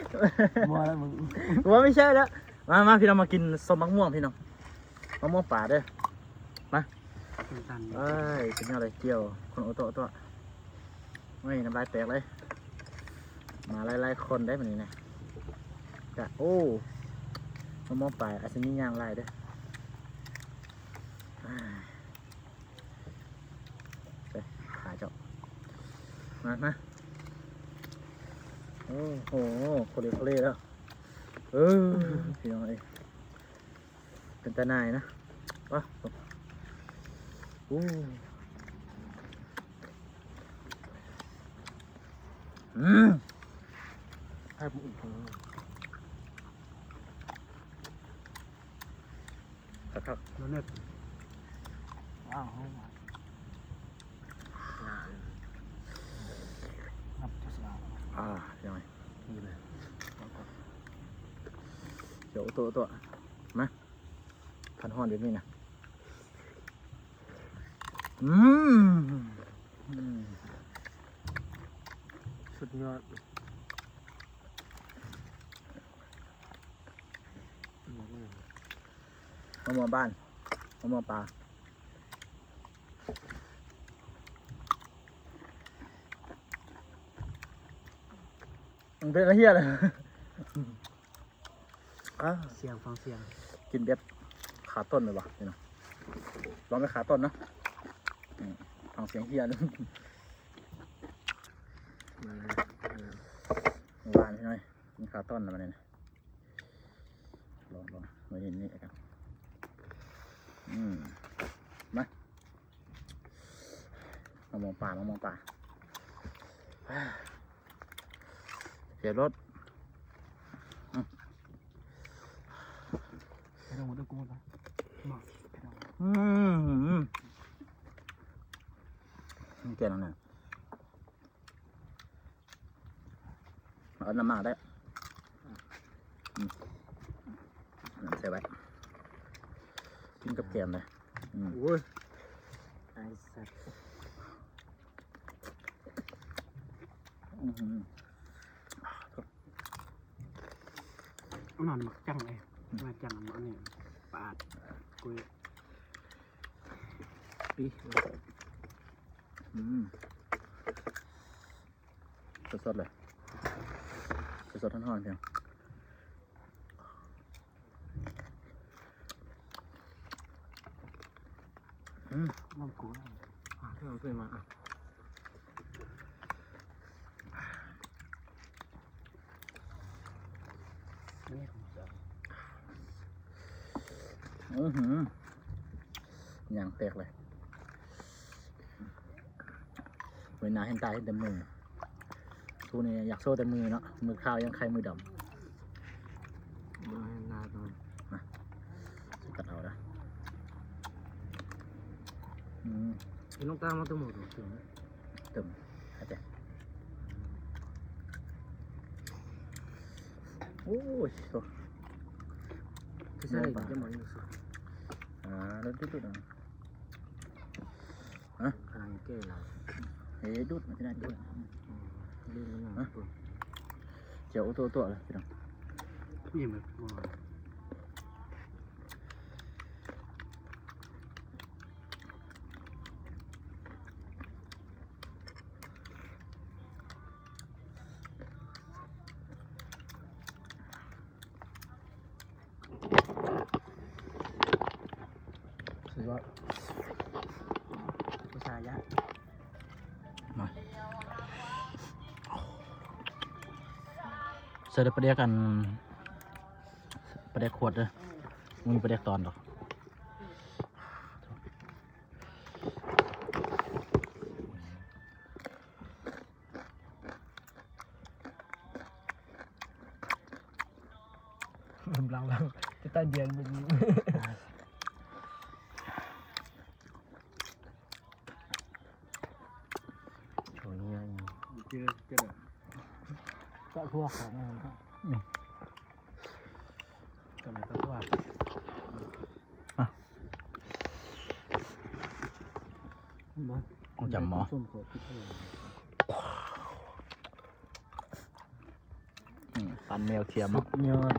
ບໍ່ແລ້ວມຶງ ບໍ່ ບໍ່ໃຊ່ແລ້ວ. ມາ ມາ ພີ່ນ້ອງ ມາກິນສົ້ມໝາກມ່ວງ ພີ່ນ້ອງ ໝາກມ່ວງປ່າເດີ້ ມາ. ເອີຍ ສຸດຍອດເລີຍ ກ່ຽວ ຄົນໂອໂຕະໂຕະ. ໂອ້ຍ ນ້ຳລາຍແຕກເລີຍ ມາຫຼາຍໆຄົນເດ້ມື້ນີ້ນະ. ກະ ໂອ້ ມາ ມອງປາຍ ອາດຊິມີຍ່າງຫຼາຍເດ້. ໄປ ຂາເຈົ້າ ມາ ມາ. ໂອ້ໂຫ ໂຄເລໂຄເລແລ້ວ ເອີ ພີ່ນ້ອງເອີຍ. ເປັນຕາໜ່າຍນະ ປະ ໂອ້ ອືມ ໃຫ້ຜູ້ອື່ນເບິ່ງ ຄັກໆ ແລ້ວເນັດ ວ້າວ ເຮົາ ອາ ຍັງໄງ ນີ້ເລີຍ ດຽວໂຕໆ ມາ. ຄັນຮ້ອນແບບນີ້ນະ ອືມ ອືມ ສຸດຍອດ ມະມ່ວງບ້ານ ມະມ່ວງປ່າ ມັນເປັນເຫຍເລີຍ. ອາ ສຽງ ຟັງສຽງ ກິນແບບຄາຕົ້ນເລີຍຫວາ ນີ້ນະ ລອງແບບຄາຕົ້ນເນາະ ອືມ ຟັງສຽງເຮຍ ມາແລ້ວ ຫວານພີ່ນ້ອງ ກິນຄາຕົ້ນແລ້ວບັດນີ້ນະ ລອງ ລອງ ມາເຫັນນີ້ກັນ ອືມ ມາ. ມະມ່ວງປ່າ ມະມ່ວງປ່າ ເສຍລົດ ອືມ ໄປນອນເດີກູນະ ມາ ໄປນອນ ອືມ ແກ່ນຳ ເອົານ້ຳໝາກໄດ້ ອືມ ນ້ຳໃສ່ໄວ້ ກິນກັບແກມເລີຍ ອືມ ໂອ້ຍ ໄອ້ສັດ ອືມ ອັນນັ້ນໝາກຈັງເອີຍ ໝາກຈັງ ອັນນີ້ປາດ ກຸ້ຍ ປີ ອືມ. ສົດໆ ເລີຍ ສົດໆ ຮ້ອນໆ ພຽງ ອືມ ນ້ຳກົວ ອ່າ ທີ່ເຮົາຊື້ມາ ອ່ະ ອື້ຫື ຍາງແຕກເລີຍ. ເວນາເຫັນຕາເຫັນແຕ່ມື ຜູ້ນີ້ຢາກໂຊແຕ່ມືເນາະ ມືຂາວຍັງໄຄມືດຳ ມາເຫັນໜ້າກ່ອນ ມາ ຊິກັດເອົາເດີ້ ອືມ ກິນນ້ຳຕານມາຕື່ມ ຕື່ມ ຕື່ມ ເຂົ້າໃຈ ໂອ້ຍ ໂອ້ ຄືໃສ່ໄດ້ຈັງໝໍຢູ່ຊິ ອ່າ ດຸດໆ ອ່າ ຮະ ກຳລັງແກ່ລາວ ເອີ ດູດມາທີ່ນັ້ນ ດູດ ອືມ ລືມແລ້ວ ຮະ ເຈົ້າໂອໂຕໂຕແລ້ວ ພີ່ນ້ອງ ນີ້ມັນບໍ່ ສຸດຍອດ ອຸດສ່າຢາກ ມາ ໃສ່ແຕ່ປາແດກ ອັນ ປາແດກຂວດເດີ້ ບໍ່ມີປາແດກຕອນດອກ. ກຳລັງ ຈະຕາຍດຽນເບິ່ງ ໂອ້ຍ ເຈົ້າ ເຈົ້າ ກະພວກຂອງມັນ ອືມ ກະແມ່ນກະພວກ ອ່ະ ບໍ່ ຈຳບໍ່ ສົ້ມເຂົ້າ ອືມ. ປັນແມວທຽມເນາະ ສຸດຍອດ.